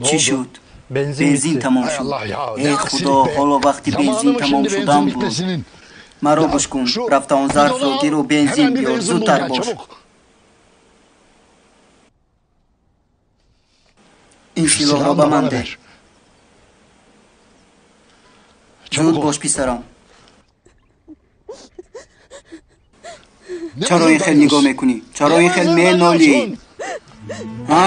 Чӣ шуд? Бензин тамом шуд. Эй худо, ҳоло вақти бензин тамом шудан буд. Маро гӯш кун, рафта он зарфро гиру бензин биёр, зудтар бош. Ин силоҳро ба ман деҳ. Зуд бош, писарам. Чаро ин хел нигоҳ мекунӣ? Чаро ин хел менолӣ? Ҳа?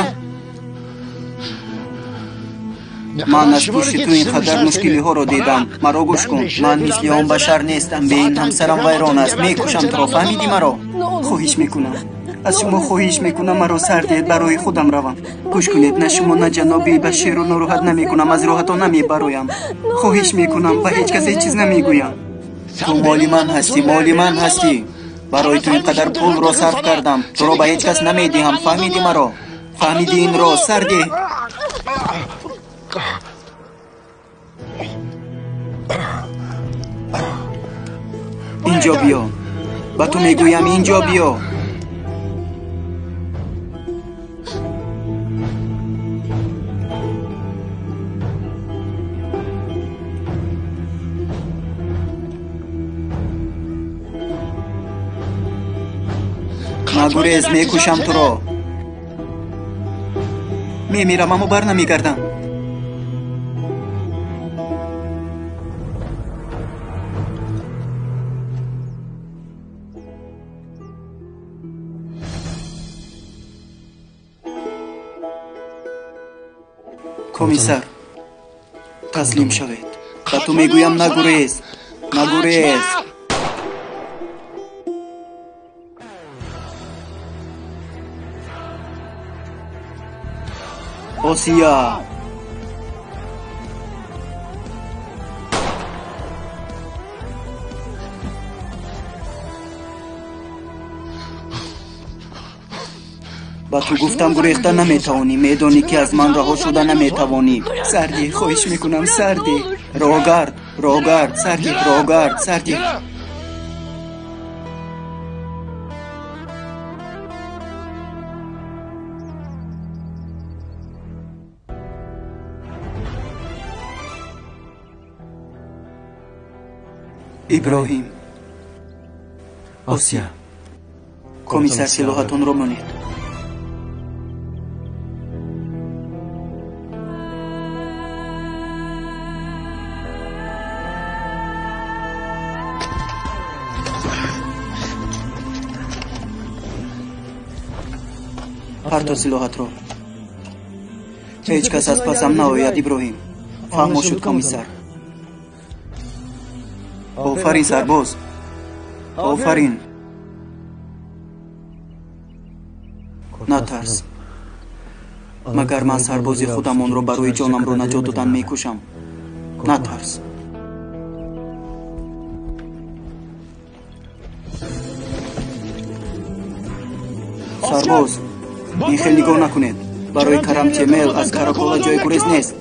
Ман аз пушти ту ин қадар мушкилиҳоро дидам. Маро гӯш кун, ман мисли он башар нестам. Бе ин ҳамсарам вайрон аст. Мекушам туро, фаҳмидӣ маро? Хоҳиш мекунам, аз шумо хоҳиш мекунам, маро сар диҳед, барои худам равам. Гӯш кунед, на шумо, на ҷаноби Баширро нороҳат намекунам, аз роҳатон намебароям. Хоҳиш мекунам, ба ҳеҷ кас ҳеҷ чиз намегӯям. Ту моли ман ҳастӣ, моли ман ҳастӣ. Барои ту ин қадар пулро сарф кардам, туро ба ҳеҷ кас намедиҳам. Фаҳмидӣ маро? Фаҳмидӣ инро? Сар деҳ. Инҷо биё. Ба ту мегӯям, инҷо биё. Нагурез, мекушам туро. Мемирам, аммо бар намегардам. Комиссар, таслим шавед. Ба ту мегӯям, нагурез, нагурез. Осия. Ба ту гуфтам, гурехта наметавонӣ. Медонӣ, ки аз ман раҳо шуда наметавонӣ. Сардӣ, хоҳиш мекунам, сардӣ. Рогард, рогард, сардӣ, рогард, сардӣ. Иброҳим, Осия, комиссар, силоҳатонро монед. Парто силоҳатро. Ҳеҷ кас аз пасам наояд, Иброҳим. Фаҳмо шуд, комиссар. Офарин, сарбоз, офарин. Натарс. Магар ман сарбози худамонро барои ҷонамро наҷот додан мекушам? Натарс. Сарбоз, ин хел нигоҳ накунед. Барои Карам Темел аз каракола ҷои гурез нест.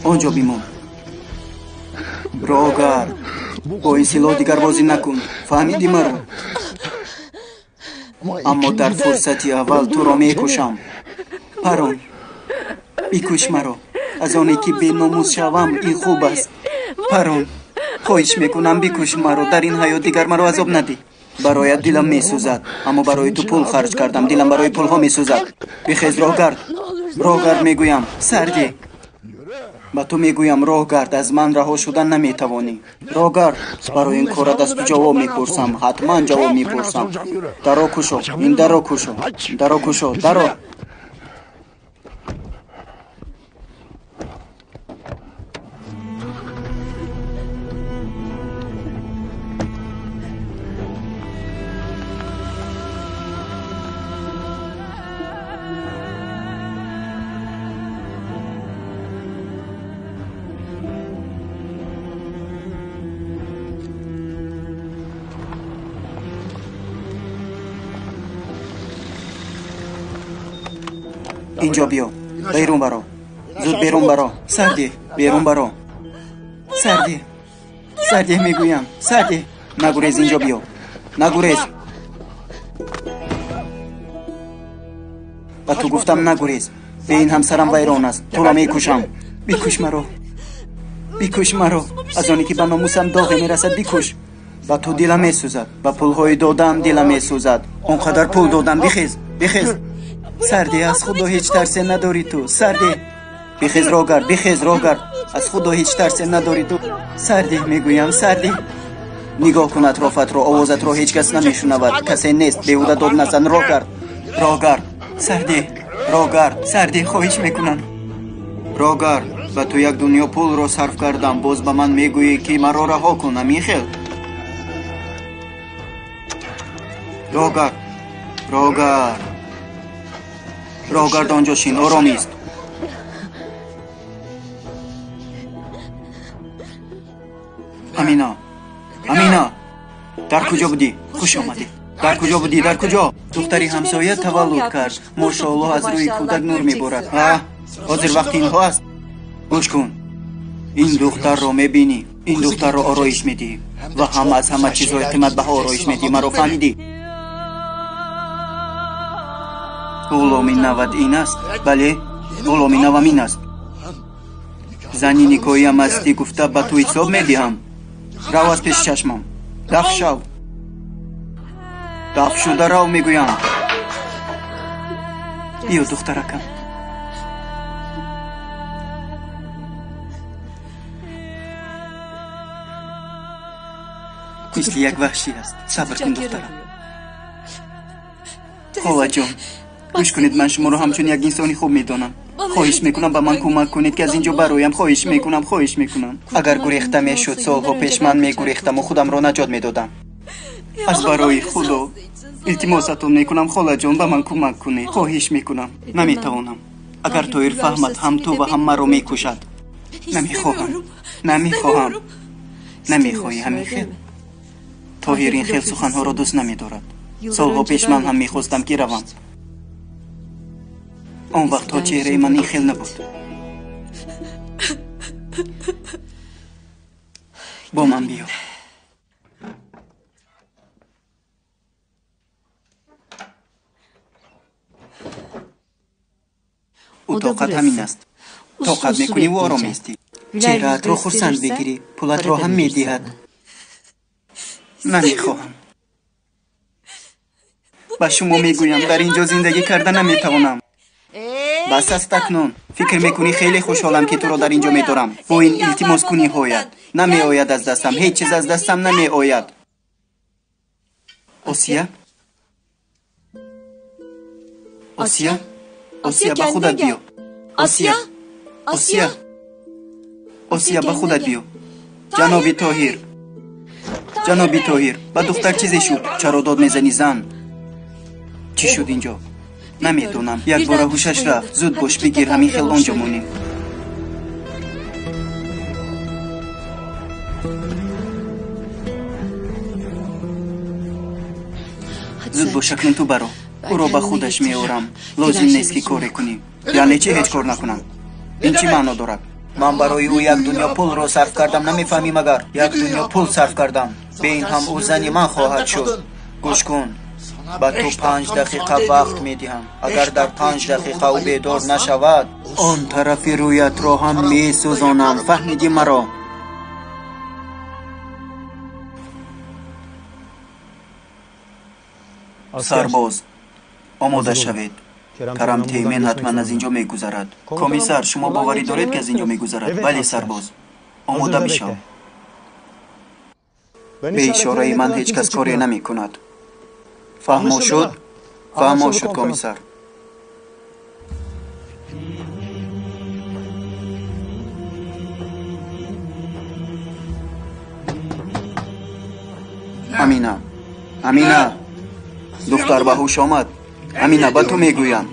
Он ҷо бимон. Роҳгард, бо ин силоҳ дигар бозӣ накун. Фаҳмидӣ маро? Аммо дар фурсати аввал туро мекушам. Парон, бикуш маро. Аз оне ки беномус шавам ин хуб аст. Парон, хоҳиш мекунам, бикуш маро. Дар ин ҳаёт дигар маро азоб надиҳ. Бароят дилам месӯзад, аммо барои ту пул харҷ кардам. Дилам барои пулҳо месӯзад. Бихез, роҳгард. Роҳгард мегӯям. Сардӣ, ба ту мегӯям, роҳгард, аз ман раҳо шудан наметавонӣ. Роҳгард, барои ин корат аз ту ҷавоб мепурсам. Ҳатман ҷавоб мепурсам. Даро кушо, ин даро кушо, даро кушо, даро. Инҷо биё, берун баро, зуд берун баро. Сардӣ, берун баро. Сардӣ, сардӣ мегӯям, сардӣ. Нагурез, инҷо биё, нагурез. Ба ту гуфтам нагурез. Бе ин ҳамсарам вайрон аст, туро мекушам. Бикуш маро, бикуш маро. Аз оне ки ба номусам доғе мерасад, бикуш. Ба ту дилам месӯзад, ба пулҳои додаам дилам месӯзад. Он қадар пул додам. Бихез, бихез. Сардӣ, аз худо ҳеҷ тарсе надорӣ ту. Сардӣ, бихез, роҳгард, бихез, роҳгард. Аз худо ҳеҷ тарсе надорӣ ту. Сардӣ мегӯям, сардӣ. Нигоҳ кун атрофатро, овозатро ҳеҷ кас намешунавад. Касе нест, беҳуда дод назан. Роҳгард, роҳгард. Сардӣ, роҳгард, сардӣ, хоҳиш мекунам. Роҳгард, ба ту як дунё пулро сарф кардам, боз ба ман мегӯӣ ки маро раҳо кун. Ҳамин хел? Роҳгард, роҳгард, роҳгард, онҷо шин, ором ист. Амина, Амина, дар куҷо будӣ? Хуш омадӣ. Дар куҷо будӣ? Дар куҷо? Духтари ҳамсоя таваллуд кард. Мошоаллоҳ, аз рӯи кӯдак нур меборад. А, ҳозир вақти инҳо аст. Гӯш кун, ин духтарро мебинӣ, ин духтарро ороиш медиҳӣ ва ҳам аз ҳама чизҳои қиматбаҳо ороиш медиҳӣ. Маро фаҳмидӣ? Ғуломи нават ин аст? Бале, ғуломи навам ин аст. Зани никоҳиам ҳастӣ гуфта ба ту ҳисоб медиҳам. Рав аз пеши чашмам. Даф шав. Даф шуда рав мегӯям. Биё, духтаракам. Мисли як ваҳшӣ аст. Сабр кун, духтарам. Холаҷон, гӯш кунед, ман шуморо ҳамчун як инсони хуб медонам. Хоҳиш мекунам, ба ман кӯмак кунед, ки аз инҷо бароям. Хоҳиш мекунам, хоҳиш мекунам. Агар гурехта мешуд, солҳо пеш ман мегурехтаму худамро наҷот медодам. Аз барои худо илтимосатон мекунам, холаҷон, ба ман кӯмак кунед. Хоҳиш мекунам. Наметавонам. Агар Тоҳир фаҳмад, ҳам ту ва ҳам маро мекушад. Намехоҳам, намехоҳам. Намехоҳӣ ҳамин хел? Тоҳир ин хел суханҳоро дӯст намедорад. Солҳо пеш ман ҳам мехостам, ки равам. Он вақтҳо чеҳраи ман ин хел набуд. Бо ман биё. Ӯ тоқат ҳамин аст. Тоқат мекуниву ором меистӣ. Чеҳраатро хурсанд бигирӣ, пулатро ҳам медиҳад. Намехоҳам. Ба шумо мегӯям, дар ин ҷо зиндагӣ карда наметавонам. Бас аст акнун. Фикр мекунӣ хеле хушҳолам, ки туро дар ин ҷо медорам. Бо ин илтимоскуниҳоят намеояд аз дастам. Ҳеҷ чиз аз дастам намеояд. Осия, Осия, Осия, ба худат биё. Осия, Осия, Осия, ба худат биё. Ҷаноби Тоҳир, ҷаноби Тоҳир, ба духтар чизе шуд. Чаро дод мезанӣ, зан? Чӣ шуд инҷо? Намедонам. Якбора ҳушаш рафт. Зуд бош, бигир, ҳамин хел он ҷо монем. Зуд бош, акнун ту баро. Ӯро ба худаш меорам. Лозим нест, ки коре кунӣ. Яъне чӣ ҳеҷ кор накунам? Ин чӣ маъно дорад? Ман барои ӯ як дунё пулро сарф кардам, намефаҳмӣ магар? Як дунё пул сарф кардам. Бе ин ҳам ӯ зани ман хоҳад шуд. Гӯш кун, ба ту 5 дақиқа вақт медиҳам. Агар дар 5 дақиқа ӯ бедор нашавад, он тарафи рӯятро ҳам месӯзонам. Фаҳмидӣ маро? Сарбоз, омода шавед. Карам Теймен ҳатман аз ин ҷо мегузарад. Комиссар, шумо боварӣ доред, ки аз ин ҷо мегузарад? Бале, сарбоз, омода бишав. Бе ишораи ман ҳеҷ кас коре намекунад. Фаҳмо шуд? Фаҳмо шуд, комиссар. Амина, Амина, духтар ба ҳуш омад. Амина, ба ту мегӯям,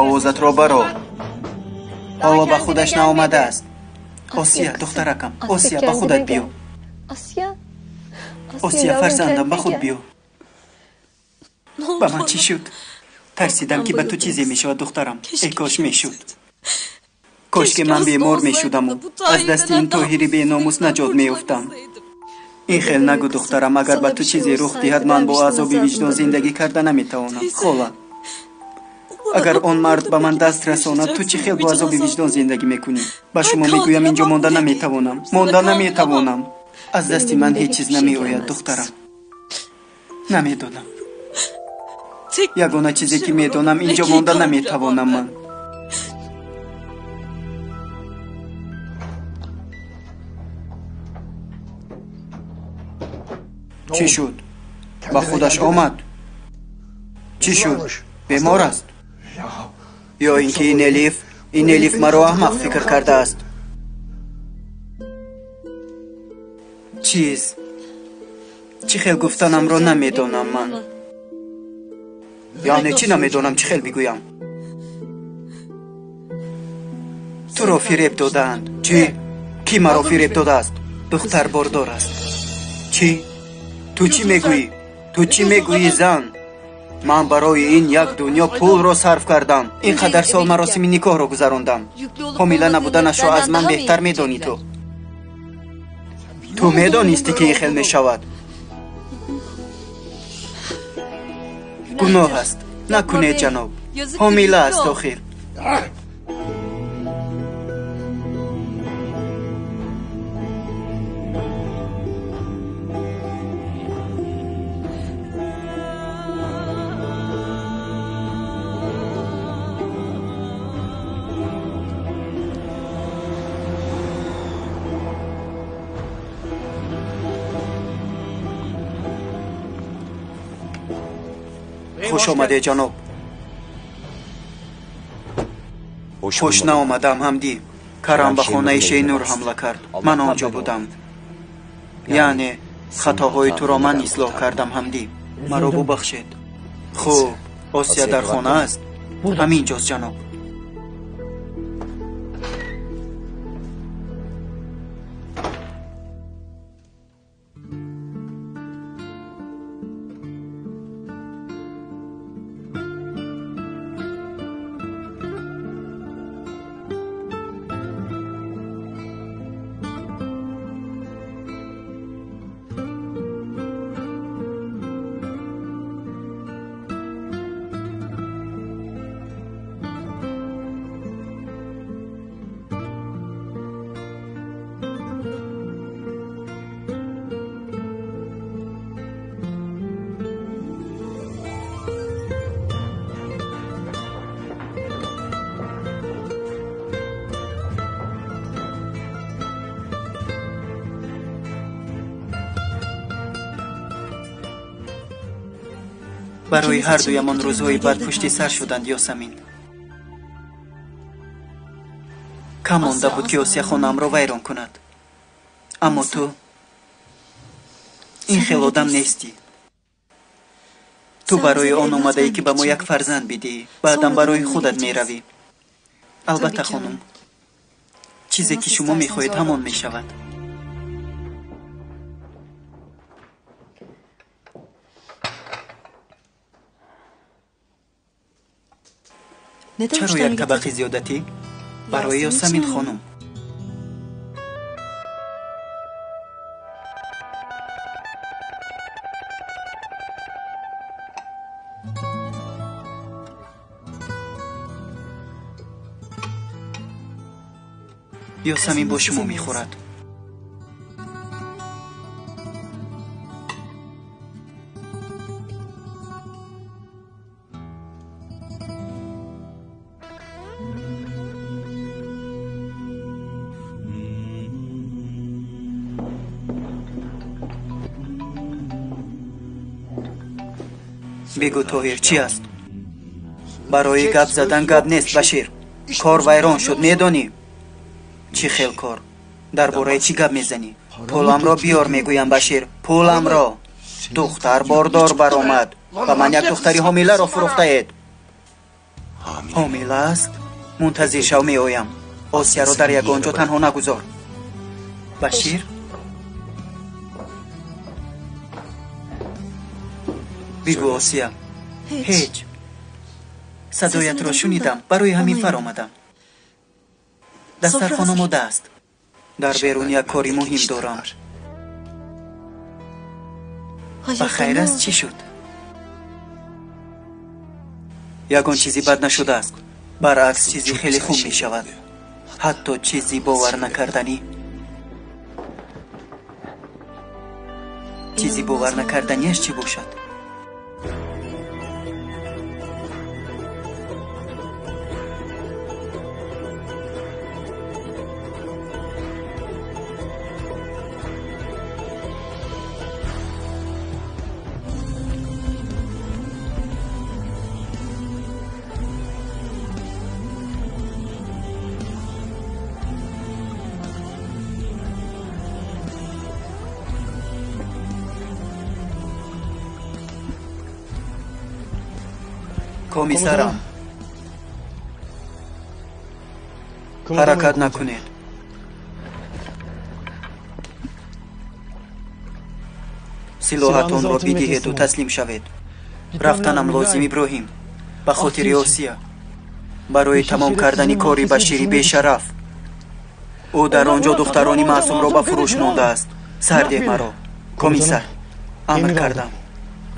овозатро баро. Ҳоло ба худаш наомадааст. Осия, духтаракам, Осия, ба худат биё. Осия, фарзандам, ба худ биё. Ба ман чӣ шуд? Тарсидам, ки ба ту чизе мешавад, духтарам. Э кош мешуд. Кош ки ман бемор мешудаму аз дасти ин Тоҳири беномус наҷот меёфтам. Ин хел нагӯ, духтарам, агар ба ту чизе рух диҳад, ман бо азоби виҷдон зиндагӣ карда наметавонам. Хола, агар он мард ба ман даст расонад, ту чӣ хел бо азоби виҷдон зиндагӣ мекунӣ? Ба шумо мегӯям, инҷо монда наметавонам. Монда наметавонам. Аз дасти ман ҳеҷ чиз намеояд, духтарам. Намедонам. Ягона чизе ки медонам, инҷо монда наметавонам ман. Чӣ шуд? Ба худаш омад? Чӣ шуд? Бемор аст? Ё ин ки ин Элиф маро аҳмақ фикр кардааст? Чиз, чӣ хел гуфтанамро намедонам ман. Яъне чӣ намедонам, чӣ хел бигӯям? Туро фиреб додаанд. Чӣ? Кӣ маро фиреб додааст? Духтар бордор аст. Чӣ? Ту чӣ мегӯӣ? Ту чӣ мегӯӣ, зан? Ман барои ин як дунё пулро сарф кардам. Ин қадар сол маросими никоҳро гузарондам. Ҳомила набуданашро аз ман беҳтар медонӣ ту. Ту медонистӣ, ки ин хел мешавад. Гуноҳ аст. Накунед, ҷаноб. Ҳомила аст охир. Хуш омаде, ҷаноб. Хуш наомадам, ҳамдӣ. Карам ба хонаи Шейнур ҳамла кард. Ман он ҷо будам. Яъне хатоҳои туро ман ислоҳ кардам, ҳамдӣ. Маро бубахшед. Хуб, Осия дар хона аст? Ҳамин ҷост, ҷаноб. Барои ҳар дуямон рӯзҳои бад пушти сар шуданд, Ёсамин. Кам монда буд, ки Осия хонаамро вайрон кунад. Аммо ту ин хел одам нестӣ. Ту барои он омадаӣ, ки ба мо як фарзанд бидиҳӣ, баъдам барои худат меравӣ. Албатта, хонум, чизе ки шумо мехоҳед, ҳамон мешавад. Чаро як табақи зиёдатӣ? Барои Ёсамин хонум. Ёсамин бо шумо мехӯрад. Бигӯ Тоҳир, чӣ аст? Барои гап задан гап нест, Башир. Кор вайрон шуд, медонӣ? Чӣ хел кор? Дар бораи чӣ гап мезанӣ? Пуламро биёр, мегӯям, Башир. Пуламро. Духтар бордор баромад. Ба ман як духтари ҳомиларо фурӯхтаед. Ҳомила аст? Мунтазир шав, меоям. Осияро дар ягон ҷо танҳо нагузор. Башир? Бигӯ, Осия. Ҳеҷ. Садоятро шунидам, барои ҳамин фаромадам. Дастархон омода аст. Дар берун як кори муҳим дорам. Ба хайр аст, чӣ шуд? Ягон чизи бад нашудааст. Баръакс, чизи хеле хуб мешавад. Ҳатто чизи бовар накарданӣ. Чизи бовар накарданиаш чӣ бошад? Комиссарам, ҳаракат накунед. Силоҳатонро бидиҳеду таслим шавед. Рафтанам лозим, Иброҳим, ба хотири Осия, барои тамом кардани кори Башири бешараф. Ӯ дар он ҷо духтарони маъсумро ба фурӯш мондааст. Сардеҳ маро. Комиссар, амр кардам.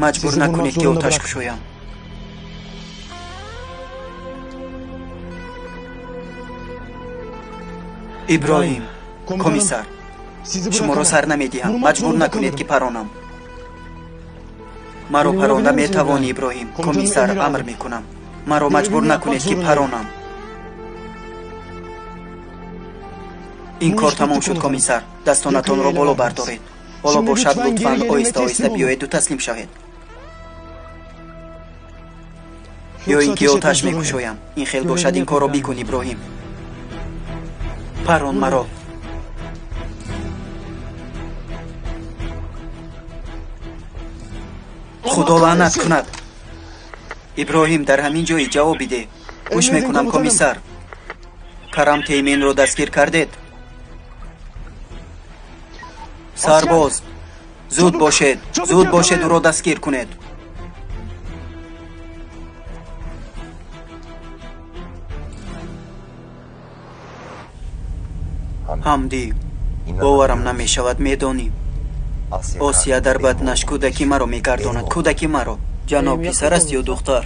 Маҷбур накунед, ки оташ кушоям. Иброҳим, комиссар, шуморо сар намедиҳам. Маҷбур накунед, ки паронам. Маро паронда метавонӣ, Иброҳим. Комиссар, амр мекунам. Маро маҷбур накунед, ки паронам. Ин кор тамом шуд, комиссар. Дастонатонро боло бардоред. Ҳоло бошад, лутфан оҳиста оҳиста биёеду таслим шавед. Ё ин ки оташ мекушоям. Ин хел бошад, ин корро бикун, Иброҳим. Парон маро. Худо лаънат кунад. Иброҳим, дар ҳамин ҷои ҷавоб бидеҳ. Гӯш мекунам, комиссар. Карам Тейменро дастгир кардед? Сарбоз, зуд бошед, зуд бошед, ӯро дастгир кунед. Ҳамдӣ, боварам намешавад, медонӣ. Осия дар батнаш кӯдаки маро мегардонад, кӯдаки маро. Ҷаноб, писар аст ё духтар?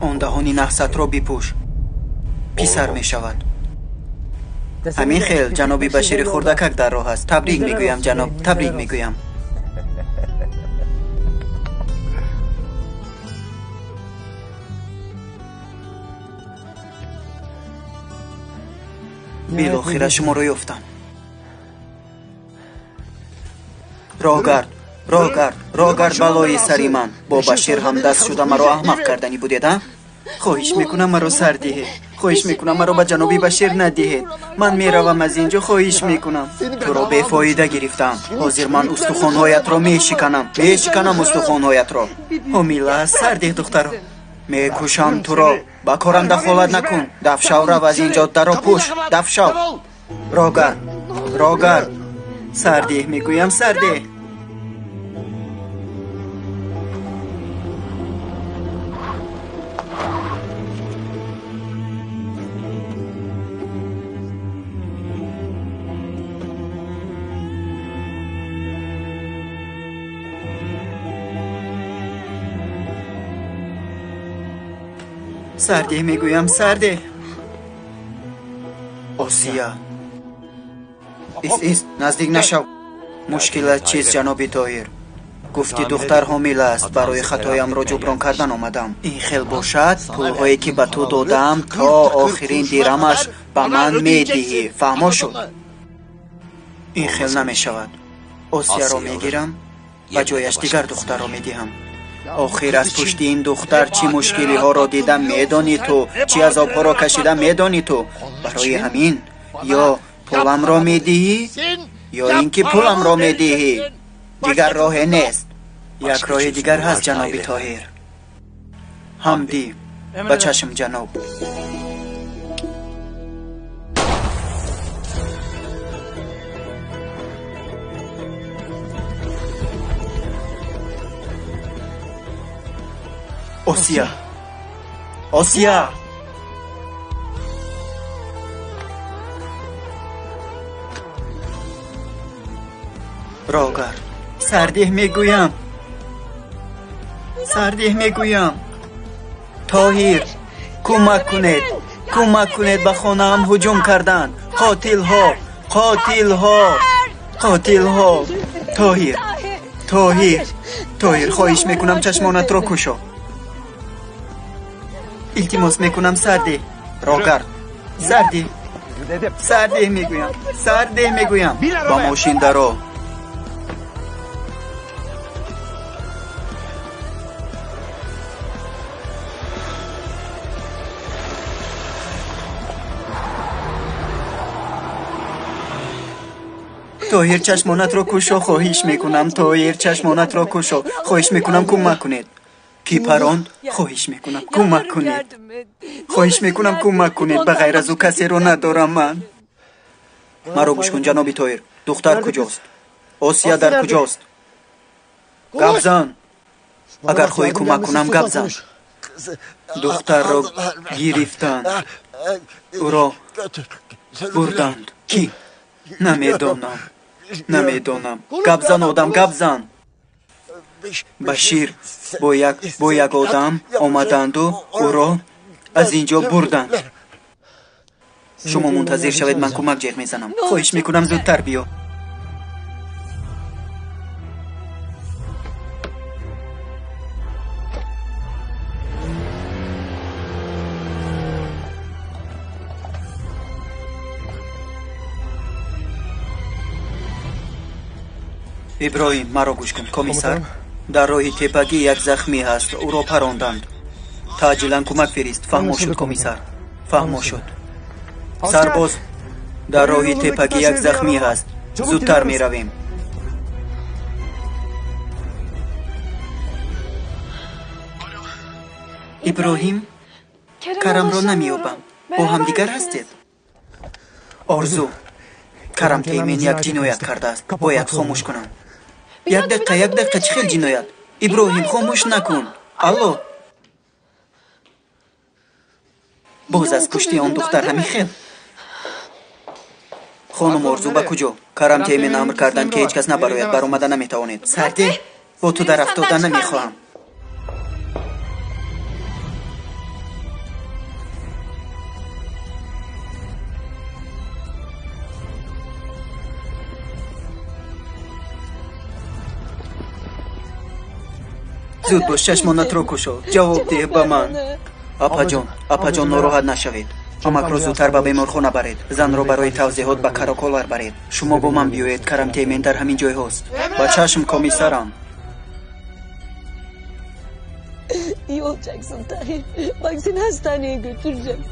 Он даҳони наҳсатро бипӯш. Писар мешавад. Ҳамин хел, ҷаноби Башири хурдакак дар роҳ аст. Табрик мегӯям, ҷаноб, табрик мегӯям. Билохира шуморо ёфтам. Роҳгард, роҳгард, роҳгард, балои сари ман. Бо Башир ҳамдаст шуда маро аҳмақ карданӣ будед, а? Хоҳиш мекунам, маро сар диҳед. Хоҳиш мекунам, маро ба ҷаноби Башир надиҳед. Ман меравам аз ин ҷо, хоҳиш мекунам. Туро бефоида гирифтам. Ҳозир ман устухонҳоятро мешиканам. Мешиканам устухонҳоятро. Ҳомила аст, сар диҳ, духтаро. Мекушам туро. Ба корам дахолат накун. Дафшав, рав аз ин ҷо, даро пӯш. Дафшав. Рогард, рогард. Сардеҳ, мегӯям, сардеҳ. Сардеҳ мегӯям, сардеҳ. Осия. Ис, ис, наздик нашав. Мушкилат чист, ҷаноби Тоҳир? Гуфти духтар ҳомила аст, барои хатоямро ҷуброн кардан омадам. Ин хел бошад, пулҳое ки ба ту додаам то охирин дирамаш ба ман медиҳӣ. Фаҳмо шуд? Ин хел намешавад. Осияро мегирам, ба ҷояш дигар духтарро медиҳам. Охир аз пушти ин духтар чӣ мушкилиҳоро дидам медонӣ ту, чӣ азобҳоро кашидам медонӣ ту. Барои ҳамин ё пуламро медиҳӣ, ё ин ки пуламро медиҳӣ. Дигар роҳе нест. Як роҳи дигар ҳаст, ҷаноби Тоҳир. Ҳамдӣ, ба чашм ҷаноб. Осия, Осия! Рогар, сардеҳ мегӯям, сардеҳ мегӯям. Тоҳир, кӯмак кунед, кӯмак кунед, ба хонаам ҳуҷум карданд. Қотилҳо, қотилҳо, қотилҳо. Тоҳир, Тоҳир, Тоҳир, хоҳиш мекунам чашмонатро кушо. Илтимос мекунам, сардеҳ. Рогард, сардеҳ, сардеҳ мегӯям, сардеҳ мегӯям. Ба мошин даро. Тоҳир, чашмонатро кушо, хоҳиш мекунам. Тоҳир, чашмонатро кушо, хоҳиш мекунам, кӯмак кунед. Кӣ паронд? Хоҳиш мекунам, кӯмак кунед. Хоҳиш мекунам, кӯмак кунед. Ба ғайр аз ӯ касеро надорам ман. Маро гӯш кун, ҷаноби Тоҳир. Духтар куҷост? Осия дар куҷост? Гап зан. Агар хоҳӣ кӯмак кунам, гап зан. Духтарро гирифтанд, ӯро бурданд. Кӣ? Намедонам, намедонам. Гап зан, одам, гап зан. Башир бо як одам омаданду ӯро аз ин ҷо бурданд. Шумо мунтазир шавед, ман кӯмак ҷеғ мезанам. Хоҳиш мекунам, зудтар биё. Иброҳим, маро гӯш кун. Комиссар, дар роҳи тепагӣ як захмӣ ҳаст, ӯро паронданд. Таъҷилан кӯмак фирист. Фаҳмо шуд, комиссар? Фаҳмо шуд. Сарбоз, дар роҳи тепагӣ як захмӣ ҳаст, зудтар меравем. Иброҳим, Карамро намеёбам. Бо ҳамдигар ҳастед? Орзу, Карам Теймен як ҷиноят кардааст, бояд хомӯш кунам. Як дақиқа, як дақиқа, чӣ хел ҷиноят? Иброҳим, хомӯш накун. Алло, боз аз пушти он духтар ҳамин хел. Хонум Орзу, ба куҷо? Карам Теймен амр карданд, ки ҳеҷ кас набарояд, баромада наметавонед. Сардеҳ, бо ту дар афтода намехоҳам. Зуд бош, чашмонатро кушо, ҷавоб деҳ ба ман. Апаҷон, апаҷон, нороҳат нашавед. Амакро зудтар ба беморхона баред. Занро барои тавзеҳот ба Караколар баред. Шумо бо ман биёед, Карам Теймен дар ҳамин ҷойҳост. Ба чашм, комиссарам. İyi olacaksın Tahir. Bak seni hastaneye götüreceğim.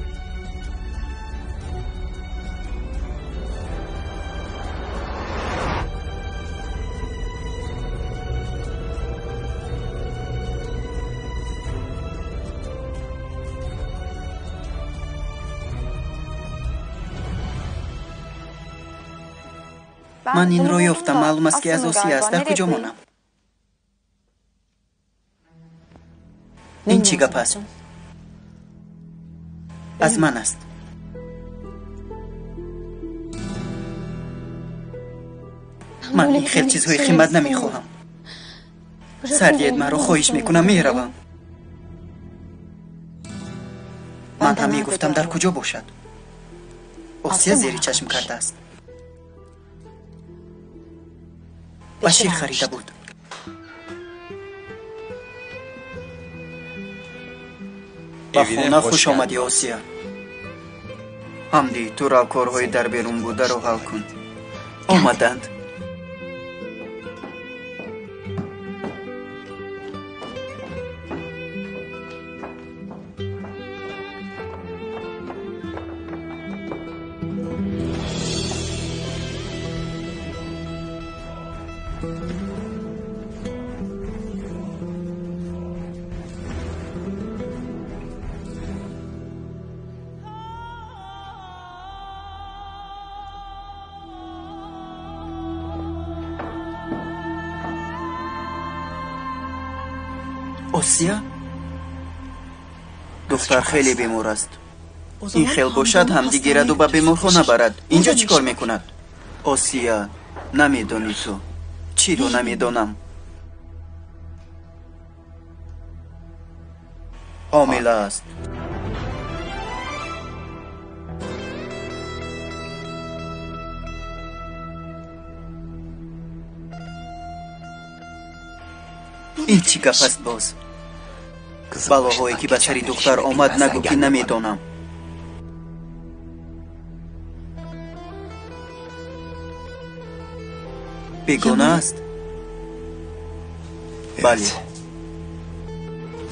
Ман инро ёфтам, маълум аст, ки аз Осия аст. Дар куҷо монам? Ин чӣ гап аст? Аз ман аст. Ман ин хел чизҳои қимат намехоҳам. Сар диҳед маро, хоҳиш мекунам, меравам. Ман ҳам мегуфтам дар куҷо бошад. Осия зери чашм кардааст. Башир харида буд. Ба хона хуш омадӣ, Осия. Ҳамдӣ, ту рав корҳои дар берун бударо ҳал кун. Омаданд. Осия? Духтар хеле бемор аст. Ин хел бошад, ҳамдӣ гираду ба беморхона барад. Инҷо чӣ кор мекунад? Осия, намедонӣ ту. Чиро намедонам? Ҳомила аст. Ин чӣ гап аст боз? Балоҳое ки ба сари духтар омад, нагӯ ки намедонам. Бегона аст? Бале,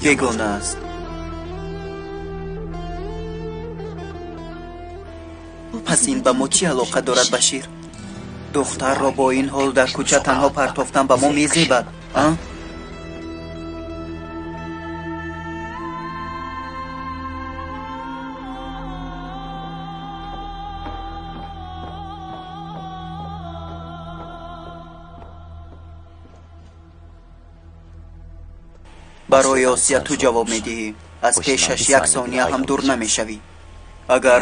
бегона аст. Пас ин ба мо чӣ алоқа дорад, Башир? Духтарро бо ин ҳол дар кӯча танҳо партофтан ба мо мезебад, а? Барои Осия ту ҷавоб медиҳӣ. Аз пешаш як сония ҳам дур намешавӣ. Агар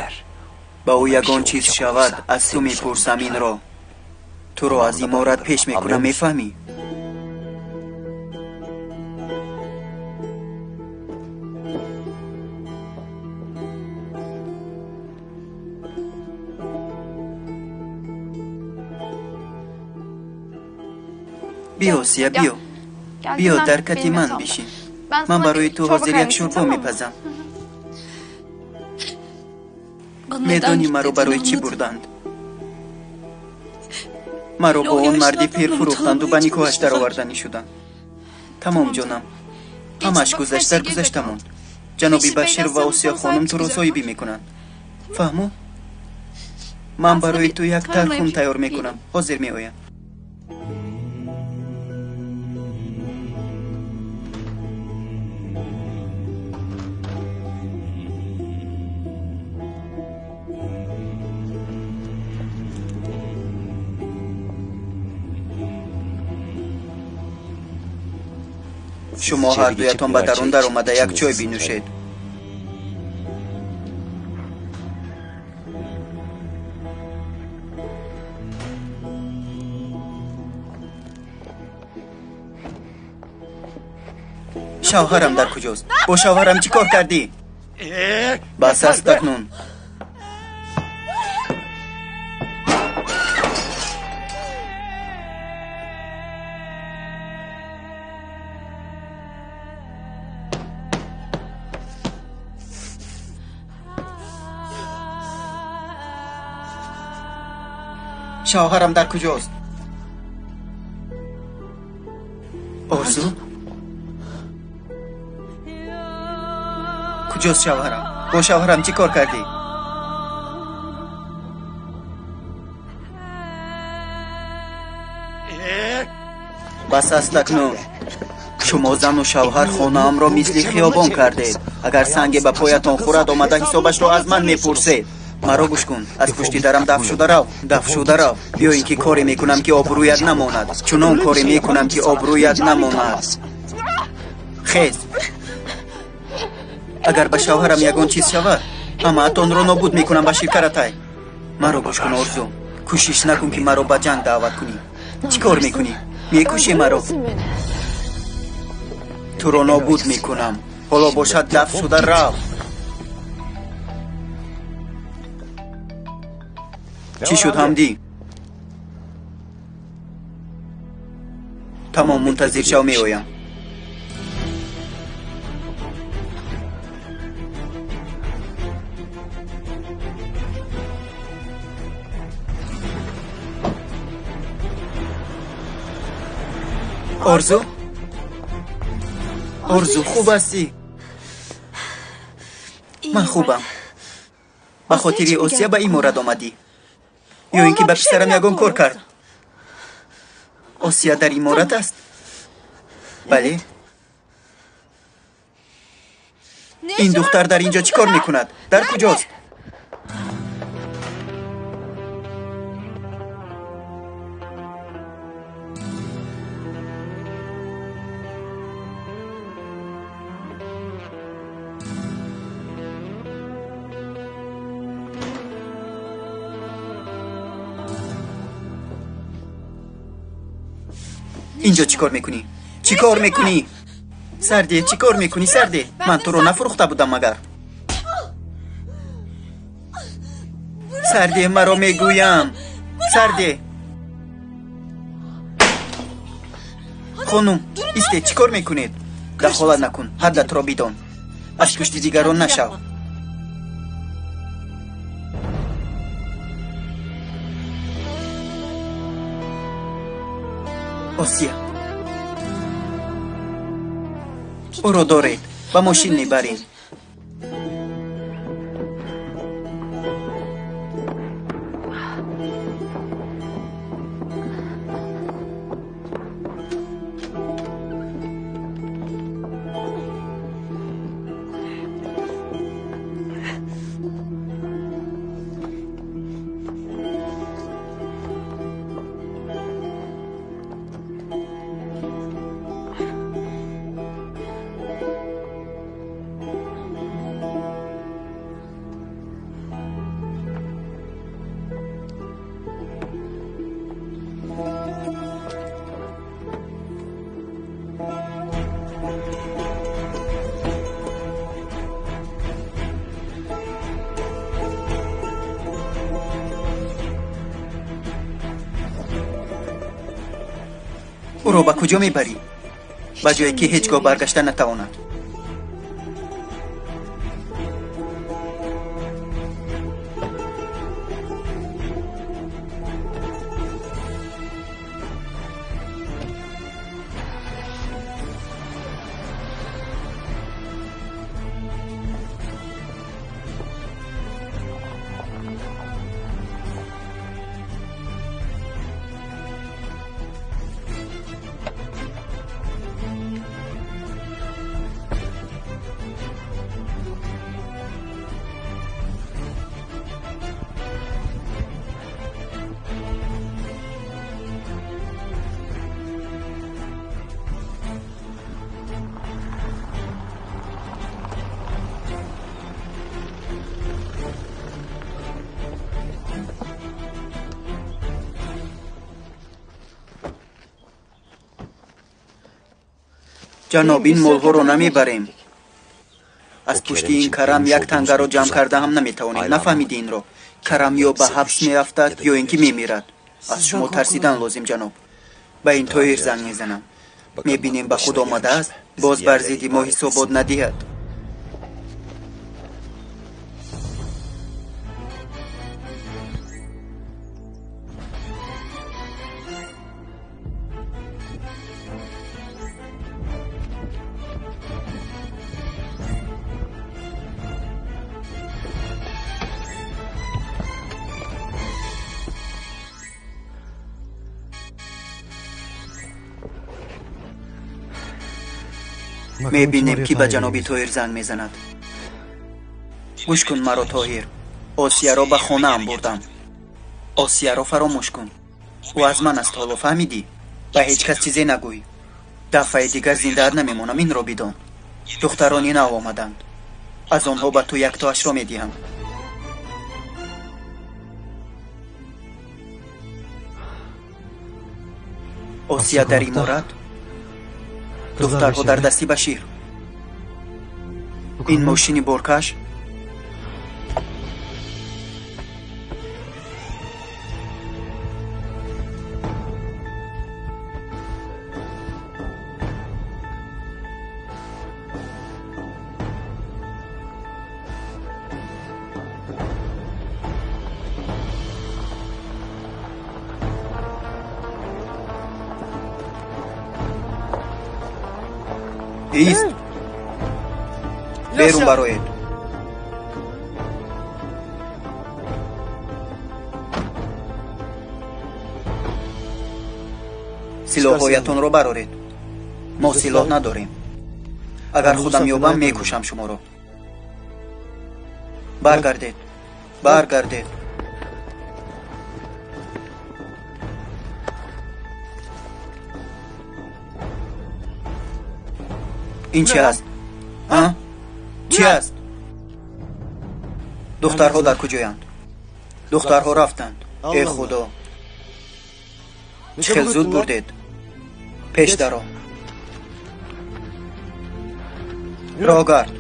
ба ӯ ягон чиз шавад, аз ту мепурсам инро. Туро аз иморат пеш мекунам, мефаҳмӣ? Биё, Осия, биё. Биё, дар кати ман бишин. Ман барои ту ҳозир як шӯрбо мепазам. Медонӣ маро барои чӣ бурданд? Маро бо он марди пир фурӯхтанду ба никоҳаш дароварданӣ шуданд. Тамом, ҷонам, ҳамаш гузашт, дар гузашта монд. Ҷаноби Башир ва Осия хонум туро соҳибӣ мекунанд. Фаҳму? Ман барои ту як тархун тайёр мекунам. Ҳозир меоям. Шумо ҳардуятон ба дарун даромада як чой бинӯшед. Шавҳарам дар куҷост? Бо шавҳарам чӣ кор кардӣ? Бас аст акнун. Шавҳарам дар куҷост? Орзу? Куҷост шавҳарам? Бо шавҳарам чӣ кор кардӣ? Бас аст акнун. Шумо зану шавҳар хонаамро мисли хиёбон кардед. Агар санге ба поятон хӯрад, омада ҳисобашро аз ман мепурсед. Маро гӯш кун. Аз пушти дарам дафт шуда рав, дафт шуда рав. Биё ин ки коре мекунам ки обрӯят намонад. Чунон коре мекунам ки обрӯят намонад. Хез. Агар ба шавҳарам ягон чиз шавад, ҳамаатонро нобуд мекунам, Башир Каратай. Маро гӯш кун, Орзу. Кӯшиш накун ки маро ба ҷанг даъват кунӣ. Чӣ кор мекунӣ? Мекушӣ маро? Туро нобуд мекунам. Ҳоло бошад дафт шуда рав. Чӣ шуд, Ҳамдӣ? Тамом, мунтазир шав, меоям. Орзу? Орзу, хуб ҳастӣ? Ман хубам. Ба хотири Осия ба иморат омадӣ? Ё ин ки ба писарам ягон кор кард? Осия дар иморат аст? Бале. Ин духтар дар ин ҷо чӣ кор мекунад? Дар куҷост? Инҷо чӣ кор мекунӣ? Чӣ кор мекунӣ? Сарде, чӣ кор мекунӣ, Сарде? Ман туро нафурӯхта будам магар? Сарде, маро мегӯям. Сарде. Хонум, исте, чӣ кор мекунед? Дахолат накун, ҳаддатро бидон. Аз пушти дигарон нашав. Осия. Ӯро доред, ба мошин мебарем. Ӯро ба куҷо мебарӣ? Ба ҷое ки ҳеҷ гоҳ баргашта натавонад. Ҷаноб, ин молҳоро намебарем. Аз пушти ин карам як тангаро ҷамъ карда ҳам наметавонем. Нафаҳмиди инро. Карам ё ба ҳабс меафтад, ё ин ки мемирад. Аз шумо тарсидан лозим, ҷаноб. Ба ин Тоҳир занг мезанам. Мебинем ба худ омадааст, боз бар зидди мо ҳисобот надиҳад. Мебинем ки ба ҷаноби Тоҳир занг мезанад. Гӯш кун маро, Тоҳир. Осияро ба хонаам бурдам. Осияро фаромӯш кун. Ӯ аз ман аст ҳоло, фаҳмидӣ? Ба ҳеҷ кас чизе нагӯй. Дафъаи дигар зиндаат намемонам, инро бидон. Духтарони нав омаданд. Аз онҳо ба ту яктоашро медиҳам. Осия дар иморат, духтарҳо дар дасти Башир. Ин мошини боркаш Ист! Берун бароед. Силоҳҳоятонро бароред. Мо силоҳ надорем. Агар худам ёбам, мекушам шуморо. Баргардед. Баргардед. Ин чи аст? А? Чи аст? Духтарҳо дар куҷоянд? Духтарҳо рафтанд. Э худо! Чӣ хел зуд бурдед? Пеш даро. Роҳгард.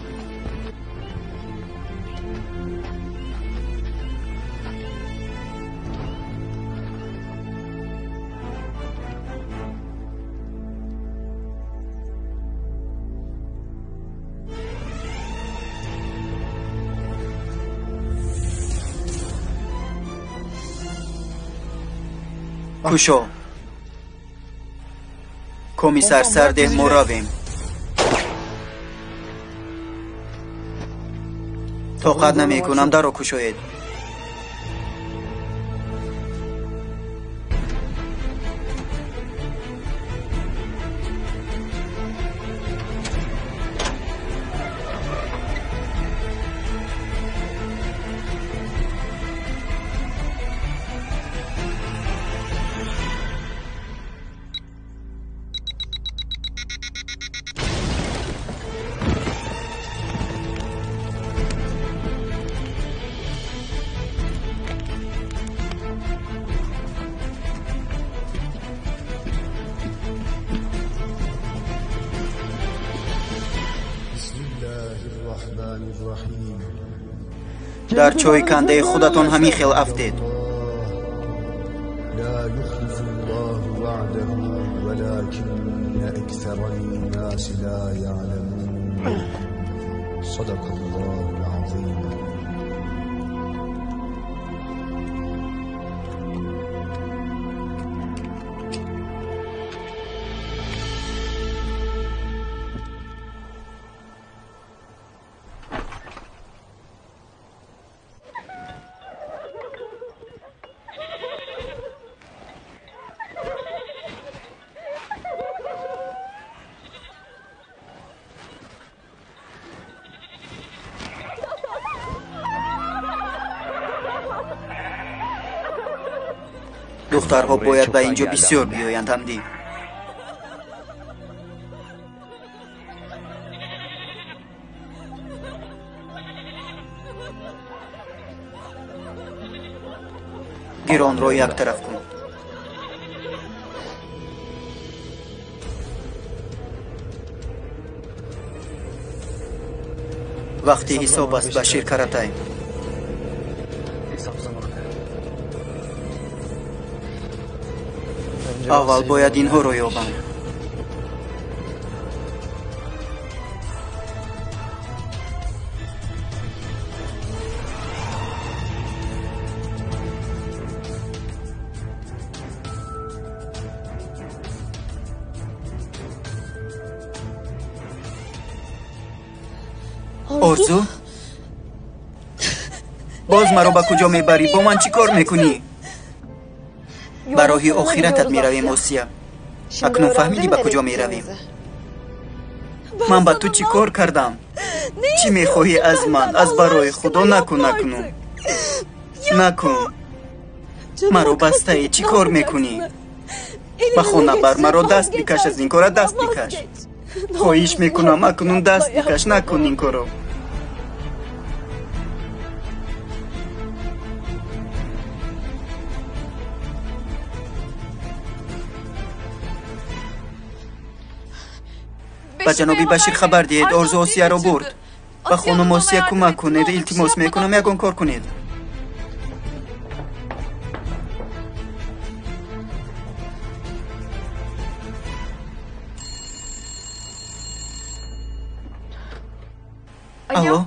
Кушо. Комиссар сардеҳ, мо равем. Тоқат намекунам, даро кушоед. Дар чойи кандаи худатон ҳамин хел афтед. Духтарҳо бояд ба инҷо бисёр биёянд, ҳамдӣ. Гиронро як тараф кун. Вақти ҳисоб аст, Башир Каратай. Аввал бояд инҳоро ёбам. Орзу? Боз маро ба куҷо мебарӣ? Бо ман чӣ кор мекунӣ? Ба роҳи охиратат меравем, Осия. Акнун фаҳмидӣ ба куҷо меравем? Ман ба ту чӣ кор кардам? Чӣ мехоҳӣ аз ман? Аз барои худо накун, акнун. Накун. Маро бастаӣ, чӣ кор мекунӣ? Ба хона бар, маро даст бикаш, аз ин кора даст бикаш. Хоҳиш мекунам, акнун даст бикаш, накун ин корро. Ба ҷаноби Башир хабар диҳед, Орзу Осияро бурд. Ба хонум Осия кӯмак кунед, илтимос мекунам, ягон кор кунед. Алло,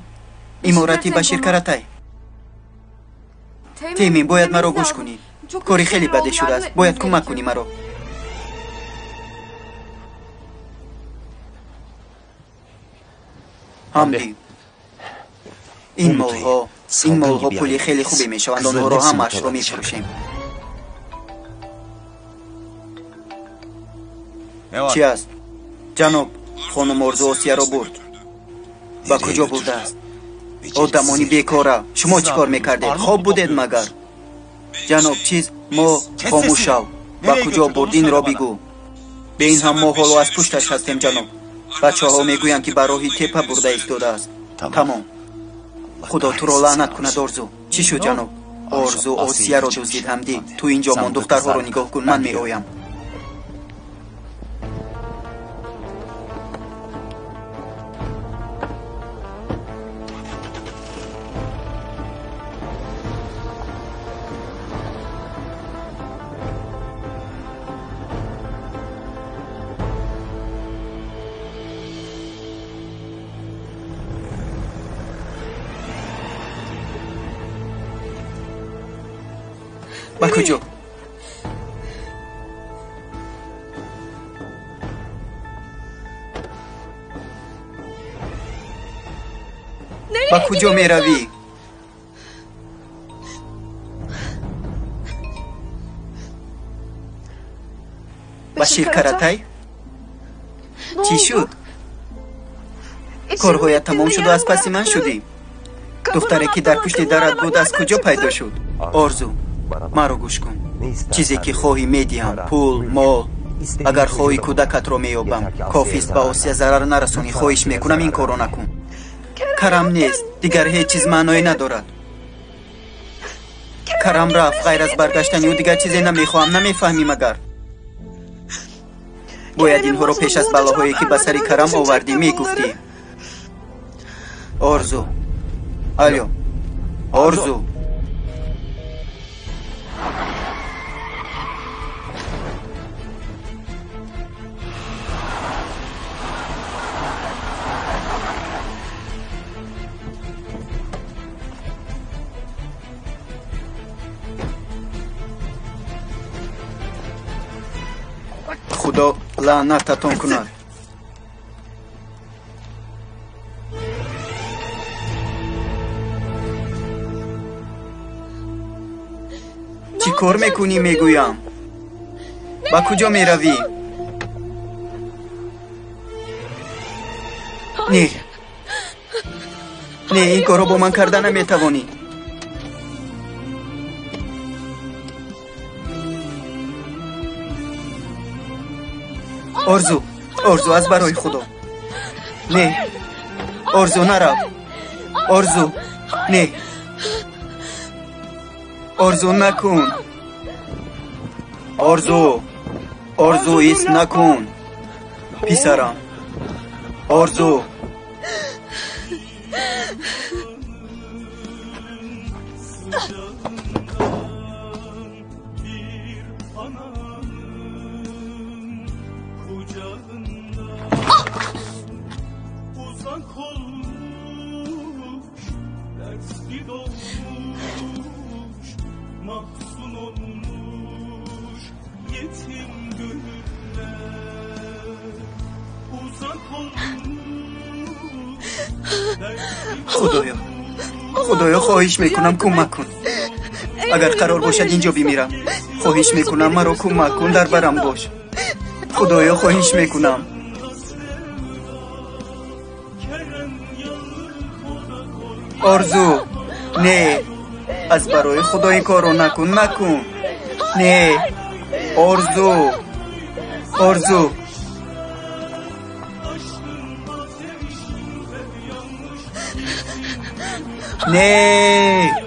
иморати Башир Каратай. Темин, бояд маро гӯш кунӣ. Кори хеле баде шудааст, бояд кӯмак кунӣ маро. Ҳамди, ин молҳо пули хеле хубе мешаванд, онҳоро ҳамаашро мефурӯшем. Чӣ аст? Ҷаноб, хонум Орзу Осияро бурд. Ба куҷо бурдааст? Одамони бекора, шумо чӣ кор мекардед? Хоб будед магар? Ҷаноб, чиз мо хомӯш шав. Ба куҷо бурд инро бигӯ. Бе ин ҳам мо ҳоло аз пушташ ҳастем, ҷаноб. Бачаҳо мегӯянд, ки ба роҳи тепа бурда истодааст. Тамом. Худо туро лаънат кунад, Орзу. Чӣ шуд, ҷаноб? Орзу Осияро дуздид, Ҳамдӣ. Ту инҷо мон, духтарҳоро нигоҳ кун, ман меоям. Ба куҷо? Ба куҷо меравӣ? Ба Ширкаратай? Чӣ шуд? Корҳоят тамом шуду аз паси ман шудӣ? Духтаре, ки дар пушти дарат буд, аз куҷо пайдо шуд? Орзу, маро гӯш кун. Чизе ки хоҳӣ медиҳам, пул, мол. Агар хоҳӣ кӯдакатро меёбам. Кофист ба Осия зарар нарасонӣ. Хоҳиш мекунам, ин корро накун. Карам нест, дигар ҳеҷ чиз маъное надорад. Карам рафт, ғайр аз баргаштани ӯ дигар чизе намехоҳам. Намефаҳмӣ магар? Бояд инҳоро пеш аз балоҳое, ки ба сари Карам овардӣ, мегуфтӣ. Орзу. Алё, Орзу. Худо лаънататон кунад. Чӣ кор мекунӣ, мегӯям? Ба куҷо меравӣ? Не, не, ин корро бо ман карда наметавонӣ. Орзу, Орзу, аз барои Худо. Не, Орзу, нарав. Орзу, не. Орзу накун. Орзу, Орзу, ис накун. Писарам. Орзу. Худоё, Худоё, хоҳиш мекунам, кӯмак кун. Агар қарор бошад инҷо бимирам, хоҳиш мекунам, маро кӯмак кун, дар барам бош. Худоё, хоҳиш мекунам. Орзу, не, аз барои Худо ин корро накун, накун. Не, Орзу, Орзу. Не.